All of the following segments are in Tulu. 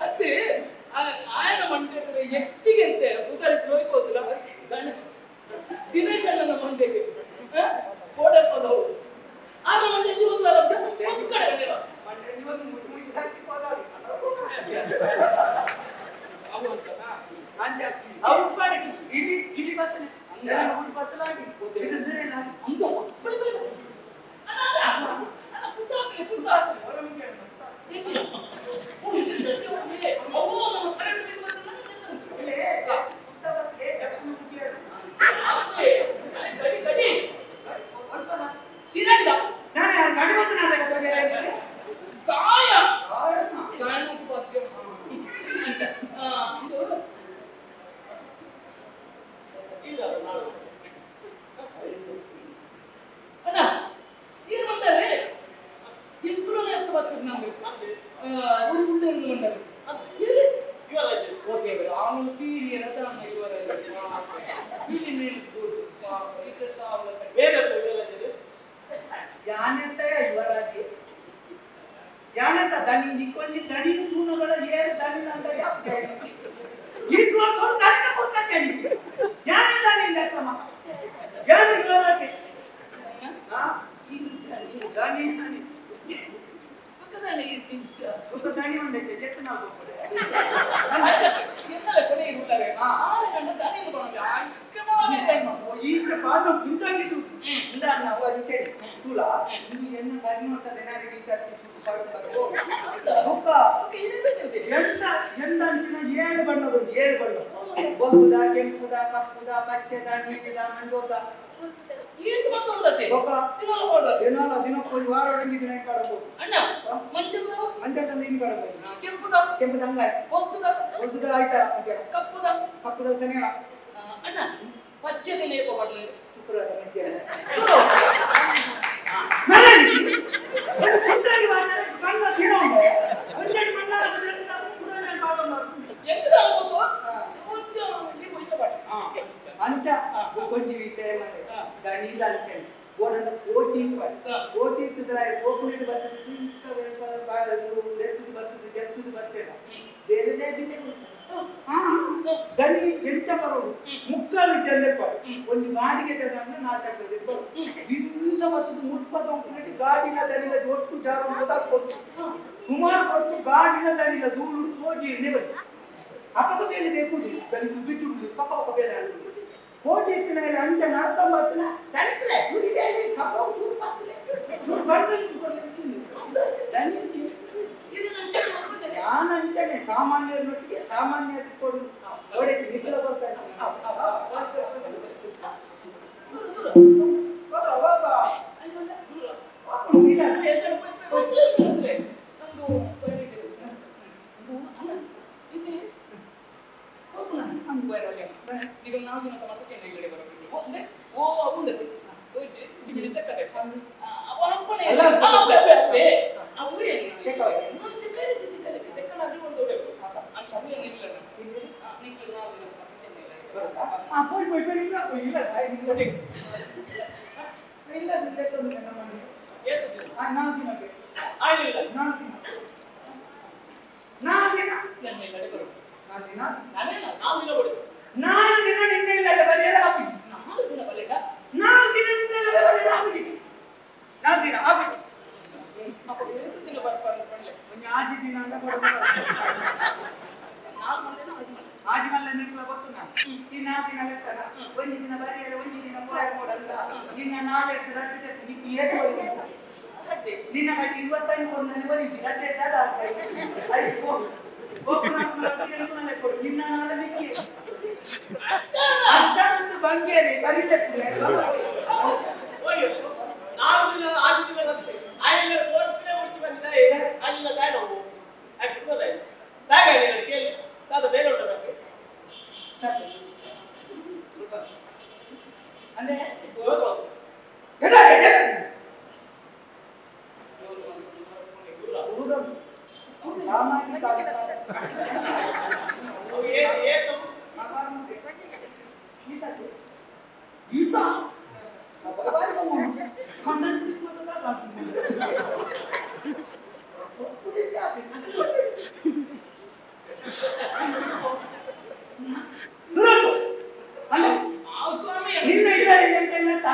ಅತ್ತೆ ಆಯನ ಮಂಡೆ ಹೆಚ್ಚಿಗೆ ಅಂತೆ ಉದರ ನೋಯ್ಕೋದಿಲ್ಲ ಗಣ ದಿನೇಶನ ಮಂಡೆಗೆ ಕೋಡಪ್ಪದವು ಆದ್ರೆ ಮಂಡೆ ಒಂದು ಕಡೆ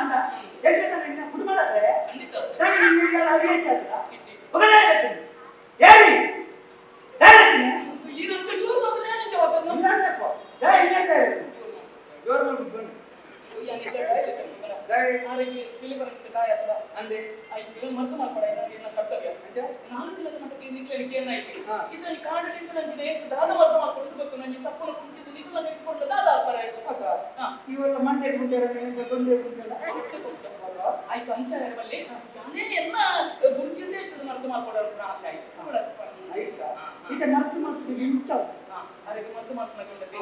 ಅಂದ ಎಲ್ಲಿ ನಿನ್ನ ಕುಟುಂಬದ ಹೇಳಿ ಇವೆಲ್ಲ ಮಂಡೆ ತೊಂದರೆ ಆಯ್ತು ಅಂಚೆ ನಾನೇ ಎಲ್ಲ ಗುರುಚಿಂದೆ ಇರ್ತದೆ ಮರ್ತು ಮಾಡ್ಕೊಡೋರು ಆಸೆ ಆಯ್ತು ಇದು ಮರ್ತು ಮಾಡ್ತಿದ್ದೀವಿ ಇಂಥ ಆರೋಗ್ಯ ಮರ್ತು ಮಾಡ್ಕೊಂಡೈತಿ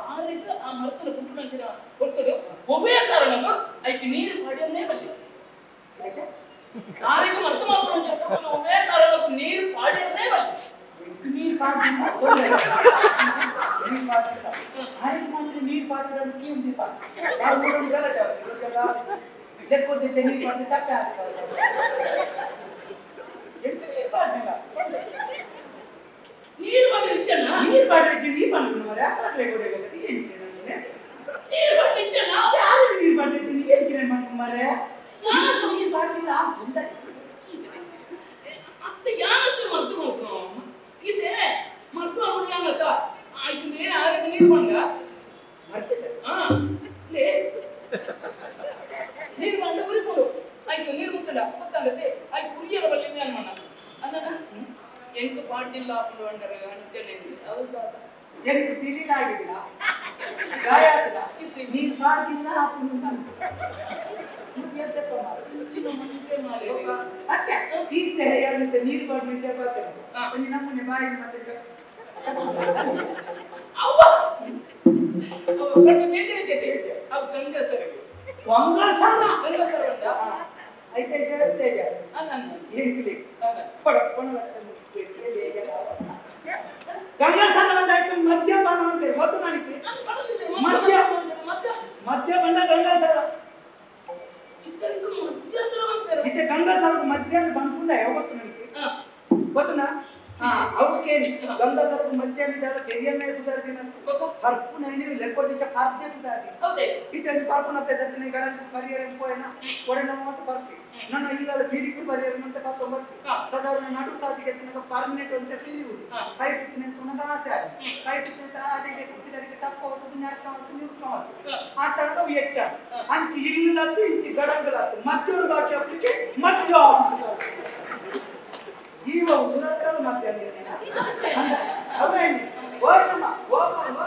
ಆರೋಗ್ಯ ಆ ಮರ್ತನ ಪುಟ್ಟುನಂಚಿನ ಹೊರ್ತಡು ಒಬ್ಬೇ ಕಾರಣಕ್ಕೂ ಐಕೆ ನೀರು ಪಾಡಿಯನ್ನೇ ಬಲ್ಲಿ ಆರೋಗ್ಯ ಮರ್ತು ಮಾಡ್ಕೊಂಡು ಒಬ್ಬೇ ಕಾರಣಕ್ಕೂ ನೀರು ಪಾಡಿಯನ್ನೇ ಬಲ್ಲಿ ನೀರು ಪಾಡಿಲ್ಲ ನೀರು ಪಾಡಿಲ್ಲ ಆರೋಗ್ಯ ಮಾತ್ರ ನೀರು ಪಾಡಿದ ದೀಪ ಲೆಕ್ಕೊಡ್ತಿದ್ದೆ ನೀರು ಪಾಡಿದ ತಪ್ಪೆ ಆಗ್ತದೆ ಎಂತ ನೀರು ಪಾಡಿಲ್ಲ ನೀರು ಮಾಡಿರ್ತೀಯಣ್ಣ ನೀರು ಮಾಡಿರ್ತೀನಿ ನೀರು ಮಾಡ್ಕೊಂಡು ಮರೆ ಯಾಕಾಗ್ಲೇ ಕೊಡಬೇಕಾಗುತ್ತೆ ಏನು ನೀರು ಮಾಡಿರ್ತೀಯಣ್ಣ ಯಾರು ನೀರು ಮಾಡಿರ್ತೀನಿ ಏನು ಚಿನ್ನ ಮಾಡ್ಕೊಂಡು ಮರೆ ನೀರು ಮಾಡ್ತಿಲ್ಲ ಅಂತ ಅತ್ತೆ ಯಾನತ್ತೆ ಮರ್ತು ಮಾಡ್ಕೊ ಇದೆ ಮರ್ತು ಮಾಡ್ಕೊಂಡು ಯಾನತ್ತ ಆಯ್ತು ಆರೋಗ್ಯ ನೀರು ಬಂದ ಮರ್ತಿದ್ದೆ ಹಾ ನೀರು ಬಂಡ ಉರಿಕೊಂಡು ಆಯ್ತು ನೀರು ಮುಟ್ಟಡ ಗೊತ್ತಾಗತ್ತೆ ಆಯ್ತು ಉರಿಯರ ಬಲ್ಲಿ ಏನು ಮಾಡ ಅಂದ ಎಂಟು ಪಾಟಿಲ್ಲ ಅಂಡರ್ ಅಂಚನೆ ಹೌದಾ ಎಂಟು ತಿಳಿಲ ಆಗಿಲ್ಲ ಗಾಯ ಆಗಿಲ್ಲ ನೀರು ಪಾಟಿಲ್ಲ ಅತ್ತೆ ಈತೆ ಯಾರಂತೆ ನೀರು ಬಾಡ್ಲಿ ಸೇಪಾತೆ ನಮ್ಮನೆ ಬಾಯಿ ಮತ್ತೆ ಅವ್ವ ಬೇಜಾರಿದೆ ಅವು ಗಂಗಸರ ಗಂಗಸರ ಗಂಗಸರ ಉಂಟಾ ಐತೆ ಸೇರ್ತೇಜ ಏನ್ಕಿಲಿ ಪಡಪ್ಪನ ಗಂಗಸರ ಉಂಟಾಯ್ತು ಮದ್ಯಪಾನ ಅಂತ ಗೊತ್ತು ನನಗೆ ಮದ್ಯ ಮದ್ಯಪಾನ ಗಂಗಸರ ಇತ್ತೆ ಗಂಗಸರ ಮಧ್ಯಾಹ್ನ ಬಂದ್ಕೊಂಡ ಯಾವ ಗೊತ್ತು ನನಗೆ ಗೊತ್ತುನಾ ಅವಕ್ಕೆ ಗಂಗಸರ ಮಧ್ಯಾಹ್ನ ತೆರಿಯನ್ನ ಪರ್ಪುನ ಲೆಕ್ಕೊಡ್ದಿಕ್ಕೆ ಪಾರ್ದೆ ಹೌದೇ ಇತ್ತೆ ಪರ್ಪುನ ಪೆಸತ್ತಿನ ಗಡಂತ ಪರಿಯರ ಪೋಯನ ಕೊಡೆನ ಮತ್ತು ಪರ್ಪಿ ನನ್ನ ಇಲ್ಲ ಬಿರಿಕು ಪರಿಯರ ಅಂತ ಕಾತೊಂಬರ್ಪಿ ಸಾಧಾರಣ ನಡು ಸಾಧಿಗೆ ತಿನ್ನಕ ಪರ್ಮನೆಂಟ್ ಅಂತ ತಿಳಿಯುವುದು ಕೈ ತಿನ್ನ ಪುನಃ ಆಸೆ ಆಗಿ ಕೈ ತಿನ್ನ ಆಡಿಗೆ ಕುಟ್ಟಿದರಿಗೆ ಟಪ್ಪ ಹೊತ್ತು ನರ್ಕ ಹೊತ್ತು ನಿರ್ಕ ಹೊತ್ತು ಆ ತನಕ ಹೆಚ್ಚ ಅಂಚಿ ಇಲ್ಲದ್ದು ಇಂಚಿ ಗಡಂಗಲಾತು ಮತ್ತೊಡು ಬಾಕಿ ಅಪ್ಲಿಕೆ ಮಧ್ಯ ಜೀವ ಉಸುರತ್ತಲ್ಲ ಮಧ್ಯಾಹ್ನ ಅವೇನಿ ಹೋಗಮ್ಮ ಹೋಗಮ್ಮ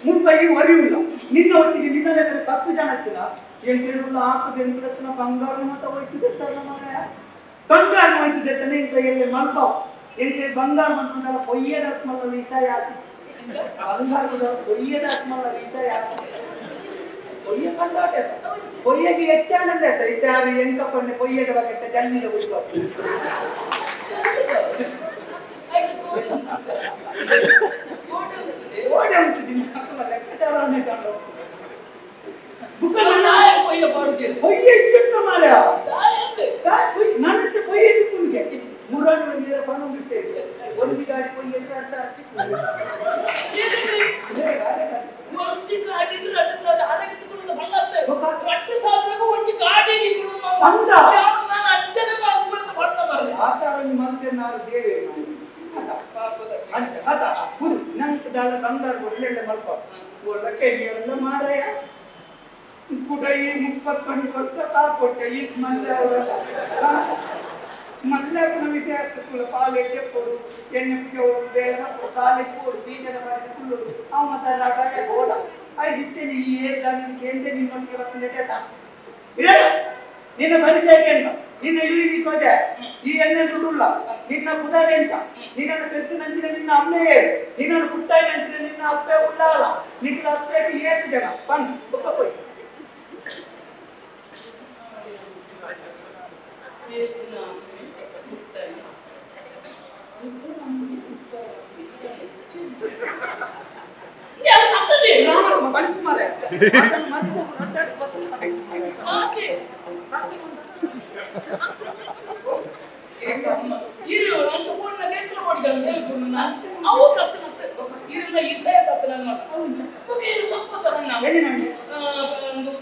ಮುಪ್ಪೈಗೆ ಒರಿಯುಲ್ಲ ನಿನ್ನ ಒಟ್ಟಿಗೆ ನಿನ್ನ ಲೆಕ್ಕದ 10 ಜನ ಇತ್ತಿಲ್ಲ ಎಂಟು ಹಾಕುದು ಎಂಟು ಬಂಗಾರ ಮಾತ್ರ ಹೋಯ್ತಿದ್ದೆ ಮರೆ ಬಂಗಾರ ಹೋಯ್ತಿದ್ದೆ ತಾನೆ ಇಂತ ಎಲ್ಲಿ ಮಲ್ಪಾವ್ ಎಂಟ್ಲೆ ಬಂಗಾರ ಮಂಟಲ್ಲ ಪೊಯ್ಯದ ಆತ್ಮಲ್ಲ ವಿಷಯ ಆತಿ ಬಂಗಾರ ಪೊಯ್ಯದ ಆತ್ಮಲ್ಲ ವಿಷಯ ಆತಿ ಪೊಯ್ಯ ಕಂಡಾಟ ಪೊಯ್ಯಗೆ ಹೆಚ್ಚಾನಂದ ಆಯ್ತಾ ಇತ್ತಾರು ಎಂತ ಕೊಂಡೆ ಪೊಯ್ಯದ ಬಗ್ಗೆ ಜಲ್ಲಿದ ಹೋಯ್ತು ಓಡೆ ಉಂಟು ಲೆಕ್ಕಾಚಾರವನ್ನೇ ಕಂಡು ಪೊಯ್ಯ ಇತ್ತು ಮಾರ್ಯ ನನತ್ತೆ ಪೊಯ್ಯ ಇತ್ತು ಮುರಾಣಿ ಬಂದಿದ್ದಾರೆ ಪಣ ಬಿಟ್ಟೆ ಒಂದು ಗಾಡಿ ಪೊಯ್ಯ 2000 ಒಂದು ಗಾಡಿ 2000 ಆರೋಗ್ಯ 2000 ಒಂದು ಗಾಡಿ ನಾನು ಅಂಚನೆ ಮಂತ್ರಿ ನಾನು ದೇವೇ ನಂಗೆ ಬಂಗಾರ ಒಳ್ಳೆ ಮಲ್ಪ ಒಳ್ಳೆ ಎಲ್ಲ ಮಾರಾಯ ಕೂಡ ಈ 31 ವರ್ಷ ತಾಕೊಟ್ಟೆ ಈ ಮಲ್ಲ ಮಲ್ಲಪ್ಪನ ವಿಷಯ ಆಗ್ತದೆ ಪಾಲೆಗೆ ಕೊಡು ಎಣ್ಣೆ ಬೇಡ ಸಾಲೆ ಕೊಡು ಬೀಜದ ಬಾರಿ ಕುಳ್ಳು ಅವ ಮತ್ತೆ ರಾಟಾಗೆ ಗೋಡ ಐದು ಇತ್ತೇನೆ ಈ ಏರ್ದ ನಿನ್ನ ಕೇಂದ್ರ ನಿನ್ನೊಟ್ಟಿಗೆ ಬರ್ಕೊಂಡೆ ಇಡ ನಿನ್ನ ಪರಿಚಯಕ್ಕೆ ಅಂತ ನಿನ್ನ ಇಲ್ಲಿ ನೀ ತೋಜೆ ಈ ಎಣ್ಣೆ ದುಡ್ಡುಲ್ಲ ನಿನ್ನ ಪುದಾರೆ ಅಂತ ನಿನ್ನನ್ನು ಕೃಷ್ಣನಂಚಿನ ನಿನ್ನ ಅಮ್ಮೆಯೇ ನಿನ್ನನ್ನು ಪುಟ್ಟಾಯಿನಂಚಿನ ನಿನ್ನ ಅಪ್ಪೆ ಉಳ್ಳಾಲ ನಿನ್ನ ಅಪ್ಪೆಗೆ ಏಳು ಜನ ಬನ್ ಬೊಕ್ಕ ಪೋಯ್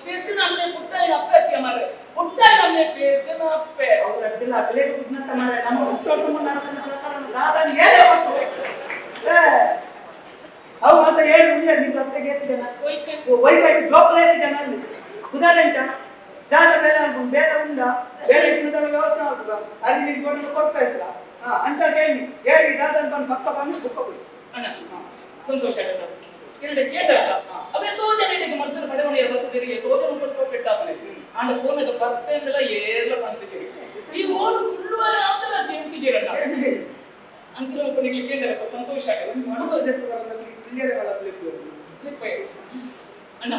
ಪೆತ್ತನಮ್ಮೆ ಪುಟ್ಟಾಯಿನ ಅಪ್ಪೆ ಅತ್ತಿಯ ಮಾರ್ರೆ ಪುಟ್ಟಾಯಿನಮ್ಮೆ ಪೆತ್ತನ ಅಪ್ಪೆ ಅವ್ರು ಅಡ್ಡಿಲ್ಲ ಅಗಲೇಟು ಕುದ್ನಂತ ಮಾರ್ರೆ ನಮ್ಮ ಹುಟ್ಟೋಟು ಮುನ್ನ ಪ್ರಕಾರ ದಾದಾನ್ ಏನೇ ಗೊತ್ತು ಅವು ಮಾತ್ರ ಏಳು ಉಂಡೆ ನಿನ್ನ ಹತ್ತಿರ ಏತು ಜನ ವೈಫೈ ಜೋಕುಲ ಏತು ಜನ ಅಲ್ಲಿ ಉದಾಹರಣೆ ದಾದ ಬೇಲೆ ಅನ್ಕೊಂಡು ಬೇಡ ಉಂಡ ಬೇರೆ ತಿನ್ನದ ವ್ಯವಸ್ಥೆ ಆಗ್ತದ ಅಲ್ಲಿ ನೀನು ಗೋಡೆ ಕೊಡ್ತಾ ಇಲ್ಲ ಹಾ ಅಂತ ಕೇಳಿ ಏರಿ ದಾದನ್ ಬಂದು ಪಕ್ಕ ಬಂದು ಬುಕ್ಕ ಬಿಡಿ ಅಣ್ಣ ಸಂತೋಷ ಆಯ್ತು ಎರಡು ಕೇಳಲ್ಲ ಅವೇ ತೋಜನ ಇಡಕ್ಕೆ ಮರ್ದನ ಬಡವಣೆ ಬರ್ತದೆ ತೋಜನ ಕೊಟ್ಟು ಪೆಟ್ಟಾಗ್ತದೆ ಆಂಡ ಫೋನದ ಪರ್ಪೆಂದೆಲ್ಲ ಏರ್ಲ ಪಂತಿದ್ದೀರಿ ಈ ಓಡು ಕುಳ್ಳುವ ಅಂತಲ್ಲ ಕೇಳ್ತಿದ್ದೀರಣ್ಣ ಅಂಚಿನ ಒಬ್ಬನಿಗೆ ಕೇಳಲ್ಲ ಸಂತೋಷ ಆಗಿದೆ ಅಣ್ಣ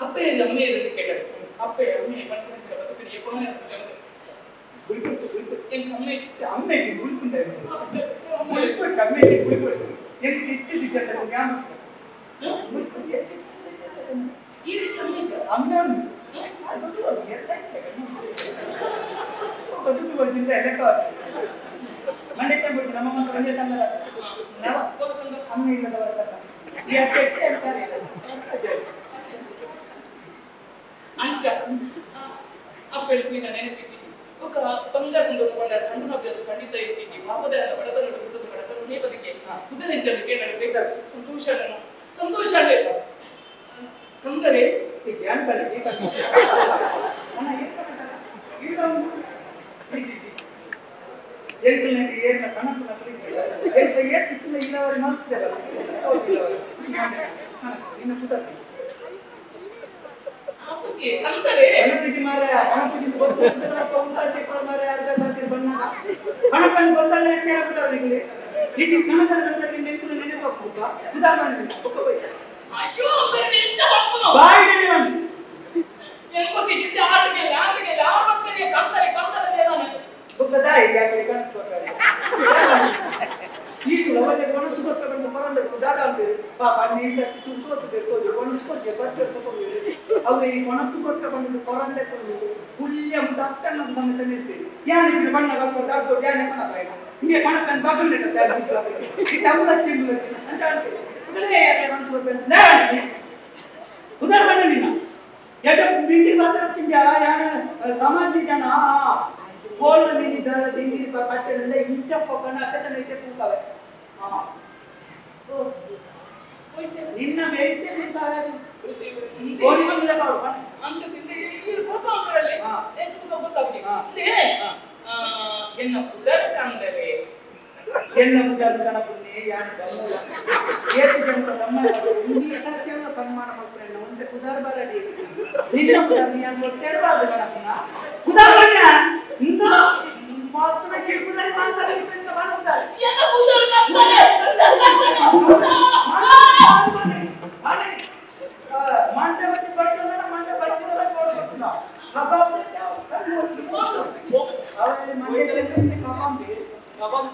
ಅಪ್ಪೆ ಅಮ್ಮೆ ಇருந்து ಕೇಳಾರೆ ಅಪ್ಪೆ ಅಮ್ಮೆ ಪಂಚ ಬದುಕಿನ ಎಪ್ಪಣ எங்க அம்மை அம்மைக்கு குளிப்புண்டே குளிப்பு அம்மைக்கு குளிப்பு எனக்கு இத்தி திட்டத்தை ஞாபகம் ಈ ರೀತಿ ಅಮ್ಮೆ ಅಮ್ಮೆ ಅದು వచ్చింది ఎలక ಮಂಡಕ್ಕೆ ಬಿಟ್ಟು ನಮ್ಮ ಮಕ್ಕಳು ಒಂದೇ ಸಂಘದ ಅಮ್ಮ ಇಲ್ಲದವರ ಸಂಘ ಈ ಅಧ್ಯಕ್ಷ ಅಂತಾರೆ ಅಂಚ ಅಪ್ಪೆ ನೆನಪಿಚ್ಚಿ ఒక ಬಂಗಾರ ಕೊಂಡಾರ ಕಣ್ಣು ಅಭ್ಯಾಸ ಖಂಡಿತ ಇರ್ತೀವಿ ಪಾಪದ ಬಡತನ ಬಿಡುದು ಬಡತನ ಬದುಕೆ ಉದರಿಂಚಲು ಕೇಳಬೇಕು ಸಂತೋಷ ಸಂತೋಷ ಕಂದರೆ ಕಂದರೆ ಅಯ್ಯೋ ಸಮಾಜ ಜನ ಕೋಲ್ ನೀನಿದ್ದಾರ ದಿಂಗಿರಿಪ ಕಟ್ಟಡದಿಂದ ಇಂಚಪ್ಪ ಕಣ್ಣ ಅಕ್ಕತನ ಇಟ್ಟೆ ಕೂತಾವೆ ನಿನ್ನ ಮೇಲಿದ್ದೆ ನಿಂತಾವೆ ಎನ್ನ ಉದರ ಕಂದರೆ ಎನ್ನ ಉದರ ಕಣಪುಣ್ಯ ಯಾನು ಬಮ್ಮೂಲ ಏತು ಜನಕ ತಮ್ಮ ಈ ಸತ್ಯವ ಸನ್ಮಾನ ಮಾಡ್ತಾರೆ ಒಂದೇ ಉದಾರ ಬಾರಡಿ ನಿನ್ನ ಉದಾರ ಯಾನು ಒಟ್ಟೆಡಬಾರದು ಗಣಪನ ಉದಾರ ಇಂದ ಮಾತ್ರ ಕಿರುಕುದಾರಿ ಮಾತಾಡಿ ಮಾಡುತ್ತಾರೆ ಎನ್ನ ಉದರ ಕಂದರೆ ಮಂಡೆ ಬಟ್ಟೆ ಮಂಡೆ ಬಟ್ಟೆ ಕಬಾಬ್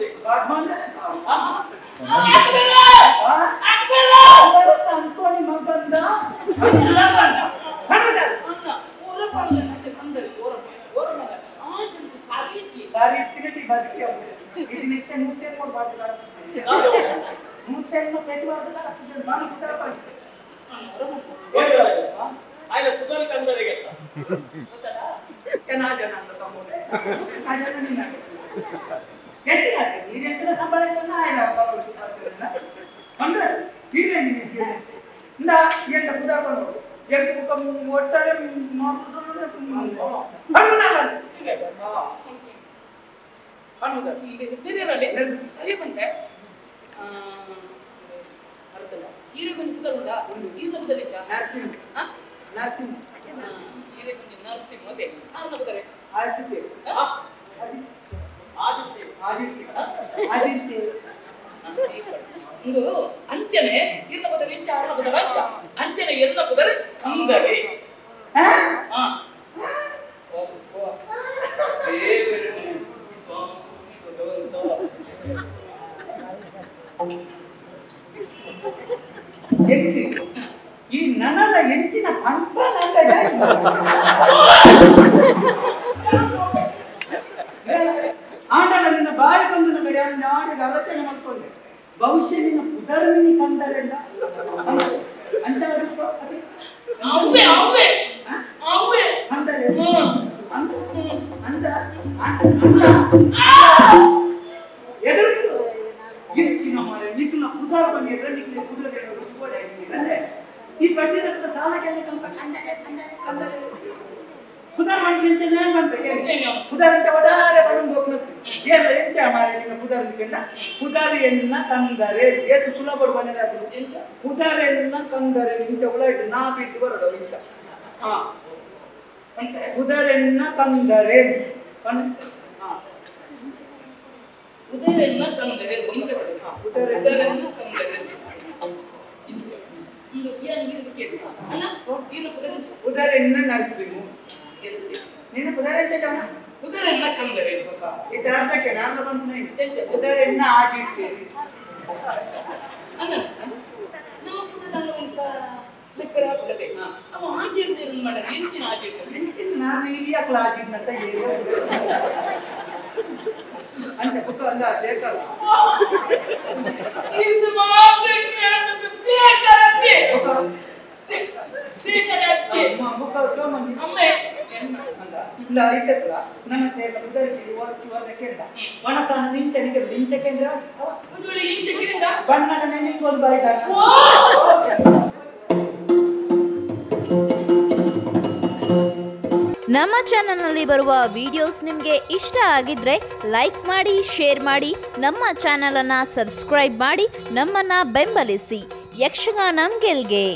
ಅಂಚನೆ ಇರ್ನ ಬದಲು ಇಂಚ ಆರ್ನ ಬದಲು ಅಂಚ ಅಂಚನೆ ಎನ್ನ ಬದಲು ಕಂದರೆ ಈ ನನಲ ಎಂಚಿನ ಪಂಪ ನಂದ ಆಂಡಲ ನಿನ್ನ ಬಾರಿ ಬಂದು ನಮಗೆ ನಾಡಿ ಆಲೋಚನೆ ಮಾಡ್ಕೊಂಡೆ ಬಹುಶಃ ನಿನ್ನ ಪುದರ್ಮಿನಿ ಕಂದರೆಲ್ಲ ಅಂಚ ಅವೇ ಅವೇ ಅವೇ ಅಂದರೆ ಅಂದ ಅಂದ ಎದುರು ಎಂಚಿನ ಮಾರೆ ನಿಕ್ಕನ ಪುದಾರ ಬಂದಿದ್ರೆ ನಿಕ್ಕನೆ ಕುದುರೆ ರುಚಿ ಕೊಡೆ ಅಂದ್ರೆ ಈ ಬಡ್ಡಿದ ಸಾಲ ಕೇಳಲಿಕ್ಕೆ ಕಂದರೆ ಪುದಾರ ಬಂದ್ರೆ ಅಂತ ನಾನು ಬಂದೆ ಪುದಾರ ಅಂತ ಒಟ್ಟಾರೆ ಬಂದು ಹೋಗ್ನತ್ತು ಏನ ಎಂಚ ಮಾರೆ ನಿನ್ನ ಪುದಾರ ಕೆಂಡ ಪುದಾರಿಯನ್ನ ತಂದರೆ ಏಟು ಸುಲಭ ಬಂದರೆ ಅದು ಪುದಾರೆನ್ನ ತಂದರೆ ಇಂಚ ಉಳ ನಾ ಬಿಟ್ಟು ಬರೋಡು ಇಂಚ ಹಾ ಪುದರೆನ್ನ ತಂದರೆ ಉದರೆನ್ನ ತಂದರೆ ಇಂಚ ಉದರೆನ್ನ ತಂದರೆ ಇಂಚ ಇಂದು ಏನು ಏನು ಕೇಳಿ ಅಣ್ಣ ಏನು ಪುದರೆಂಚ ಉದರೆನ್ನ ನರ್ಸಿಂಗು ನೀನು ಪುದರೆಂಚ ಜನ ಉದರೆನ್ನ ಕಂದರೆ ಇದು ಅರ್ಥಕ್ಕೆ ನಾನು ಬಂದ ಉದರೆನ್ನ ಆಗಿಡ್ತೀರಿ ಅಣ್ಣ ನಮ್ಮ ಪುದರನ್ನ ಉಂಟ ಲೆಕ್ಕರ ಹಾಕದೆ ಅವ ಆಚಿರ್ತೀರ ಮಾಡರೆ ಎಂಚಿನ ಆಚಿರ್ತಾರೆ ಎಂಚಿನ ನಾನು ಇರಿಯಾಕ್ಲ ಆಚಿಡ್ನಂತ ಏರಿಯಾ ಅಂತ ಪುಕ್ಕ ಅಂದ ಸೇಕಲ್ಲ ಇದು ಮಾತೆ ಕೇಳದು ಸೇಕರತ್ತೆ ಸೇಕರತ್ತೆ ಮುಖ ತೋಮನಿ ಅಮ್ಮೆ ಇಲ್ಲ ಐತಲ್ಲ ನನ್ನ ತೇಲ ಉದರಕ್ಕೆ ಒಟ್ಟು ವಲ್ಲ ಕೆಂಡ ವಣಸನ ನಿಂಚ ನಿಗೆ ನಿಂಚ ಕೇಂದ್ರ ಉದುಳಿ ಇಂಚ ಕೇಂಡ ಬಣ್ಣದ ನಿಂಗೆ ಒಂದು ಬಾಯಿ ನಮ್ಮ ಚಾನೆಲ್ನಲ್ಲಿ ಬರುವ ವಿಡಿಯೋಸ್ ನಿಮಗೆ ಇಷ್ಟ ಆಗಿದ್ರೆ ಲೈಕ್ ಮಾಡಿ, ಶೇರ್ ಮಾಡಿ, ನಮ್ಮ ಚಾನೆಲನ್ನು ಸಬ್ಸ್ಕ್ರೈಬ್ ಮಾಡಿ, ನಮ್ಮನ್ನು ಬೆಂಬಲಿಸಿ. ಯಕ್ಷಗಾನ ಗೆಲ್ಗೆ.